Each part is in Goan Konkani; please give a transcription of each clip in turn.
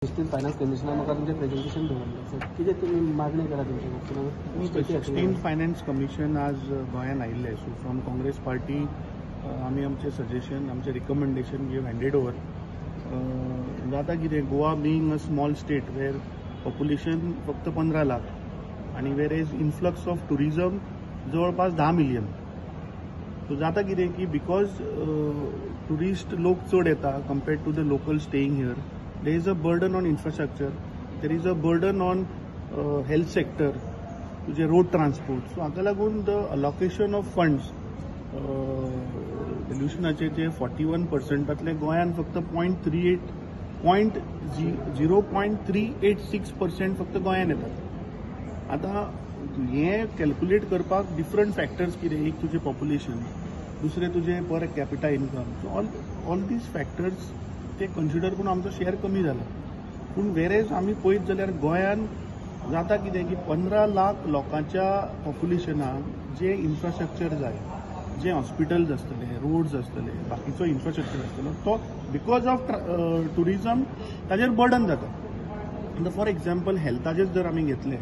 सिक्स्टीन फायनान्स कमिशना मुखार तुमचें प्रेजेंटेशन दवरलें, सो कितें तुमी मागणी करा तुमचे? 16 फायनान्स कमिशन आज गोंयांत आयिल्लें. सो फ्रॉम काँग्रेस पार्टी आमी आमचें सजेशन, आमचें रिकमेंडेशन we handed over. जाता कितें, Goa being a small state where population फक्त 15 लाख आनी where is influx of tourism जवळपास 10 मिलियन. सो जाता कितें की because tourist लोक चड येता compared to the local staying here, there is a burden on infrastructure, there is a burden on health sector, तुझे रोड ट्रान्सपोर्ट. सो हाका लागून the allocation of funds डिल्युशनाचे जे 41%तले गोंयान फक्त 0.386% फक्त गोंयान येतात. आतां हें कॅल्क्युलेट करपाक डिफरंट फॅक्टर्स कितें, एक तुजें पॉप्युलेशन, दुसरें तुजें per capita income. So all these factors ते कन्सिडर करून आमचो शेअर कमी जाला. पूण वेरेज आमी पळयत जाल्यार गोंयान जाता कितें की 15 लाख लोकांच्या पॉप्युलेशनाक जें इन्फ्रास्ट्रक्चर जाय, जे हॉस्पिटल्स आसतले, रोड्स आसतले, बाकीचो इन्फ्रास्ट्रक्चर आसतलो, तो because of tourism ताजेर बर्डन जाता. आतां फॉर एग्जाम्पल हेल्थाचेर जर आमी घेतलें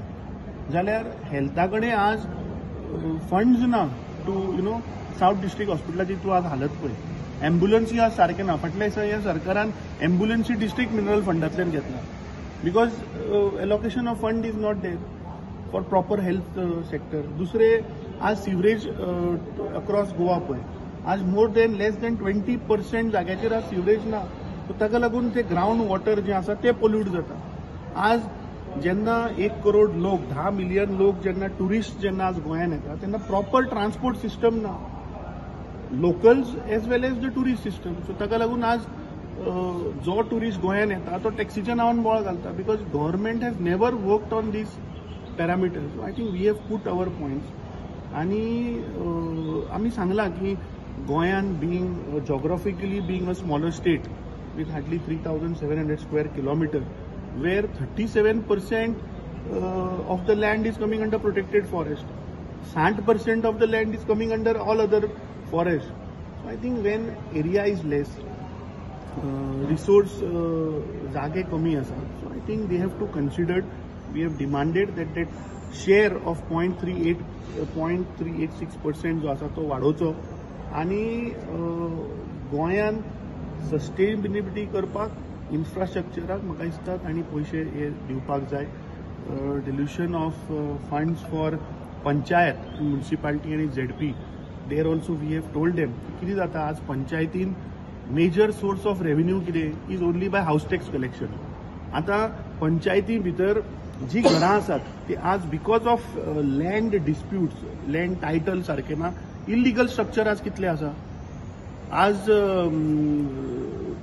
जाल्यार हेल्था कडेन आज फंड्स ना to you know south district हॉस्पिटलाची तूं आज हालत पळय, एम्बुलन्सी आज सारकें ना. फाटल्या दिसा ह्या सरकारान एम्बुलन्सी डिस्ट्रिक्ट मिनरल फंडांतल्यान घेतला because allocation of fund is not there for proper health sector. दुसरे आज सिवरेज अक्रॉस गोवा पळय, आज मोर देन लेस देन 20% जाग्याचेर आज सिवरेज ना. सो ताका लागून ते ग्रावंड वॉटर जें आसा तें पोल्यूट जाता. आज जेन्ना 1 करोड लोक, 10 मिलियन लोक जेन्ना ट्युरिस्ट जेन्ना आज गोंयान येता तेन्ना प्रॉपर ट्रान्सपोर्ट सिस्टम ना, locals as well as the tourist system. So ताका लागून आज जो ट्युरिस्ट गोंयान येता तो टॅक्सीच्या नांवान बोळ घालता because government has never worked on these parameters. So I think we have put our points आनी आमी सांगलां की गोंयान being geographically being a smaller state with hardly 3,700 square kilometre where 37% of the land is coming under protected forest, 60% of the land is coming under all other forest. So I think when area is less, resource जागे कमी आसा, so I think they have to consider. We have demanded that that share of 0.386% जो आसा तो वाडोवचो आनी गोंयान सस्टेनेबिलिटी करपाक इन्फ्रास्ट्रक्चराक म्हाका दिसता तांणी पयशे हे दिवपाक जाय. Dilution of funds for panchayat, municipality आनी ZP, there also we have told them. कितें जाता आज पंचायतीन मेजर सोर्स ऑफ रेव्हेन्यू कितें is only by house tax collection. आतां पंचायती भितर जी घरां आसात ती आज because of land disputes, land title सारकें ना, इलिगल स्ट्रक्चर आज कितले आसा. आज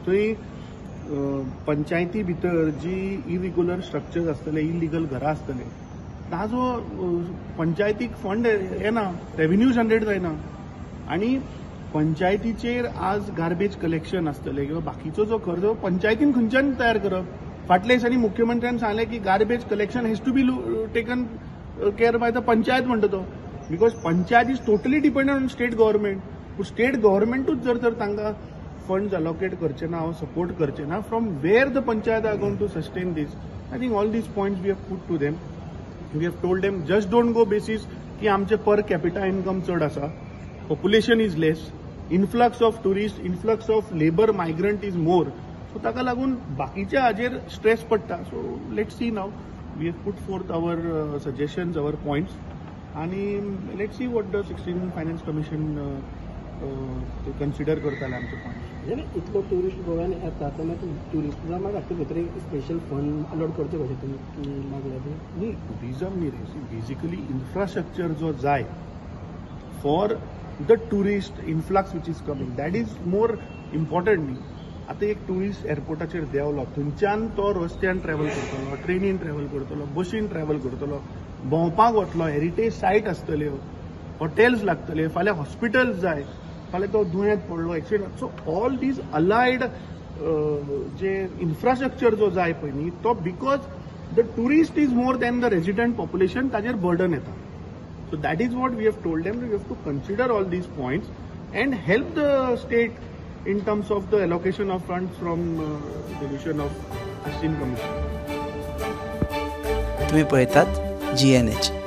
थंय पंचायती भितर जी इरेग्युलर स्ट्रक्चर्स आसतले, इलिगल घरां आसतले, ताजो पंचायतीक फंड येना, रेव्हेन्यू जनरेट जायना. आनी पंचायतीचेर आज गार्बेज कलेक्शन आसतलें किंवा बाकीचो जो खर्च पंचायतीन खंयच्यान तयार करप. फाटल्या दिसांनी मुख्यमंत्र्यान सांगलें की garbage collection has to be taken care by the panchayat म्हणटा तो, because panchayat is totally dependent on state government. पूण स्टेट गव्हर्मेंटूच जर तर तांकां फंड्स अलोकेट करचे ना, सपोर्ट करचे ना, from where the panchayat are going to sustain this. I think all these points we have put to them. We have told them just don't go basis की आमचे पर कॅपिटा इन्कम चड आसा, population is less, influx of tourist, influx of labour migrant is more. So ताका लागून बाकीच्या हाजेर स्ट्रेस पडटा. So let's see now, we have put forth our suggestions, our points आनी let's see what the 16 finance commission consider करताले आमचे पॉयंट्स. इतलो ट्युरिस्ट गोव्यान येता तेन्ना ट्युरिझमा खातीर भितर एक स्पेशल फंड अलॉट करचे कशें तुमी मागल्या ती? न्ही, ट्युरिझम न्ही रे, बेजिकली इन्फ्रास्ट्रक्चर जो जाय for the tourist influx which is coming, that is more important न्ही. आतां एक ट्युरिस्ट एअरपोर्टाचेर देंवलो, थंयच्यान तो रस्त्यान ट्रॅव्हल करतलो, ट्रेनीन ट्रॅव्हल करतलो, बशीन ट्रॅव्हल करतलो, भोंवपाक वतलो, हेरिटेज सायट आसतल्यो, हॉटेल्स लागतले, फाल्यां हॉस्पिटल्स जाय, फाल्यां तो दुयेंत पडलो, accident. So all these allied J infrastructure जो जाय पळय न्ही, तो because the tourist is more than the resident population ताजेर बर्डन येता. So that is what we have told them. We have to consider all these points and help the state in terms of the allocation of funds from division of 16 commission. तुम्ही पळयतात GNH.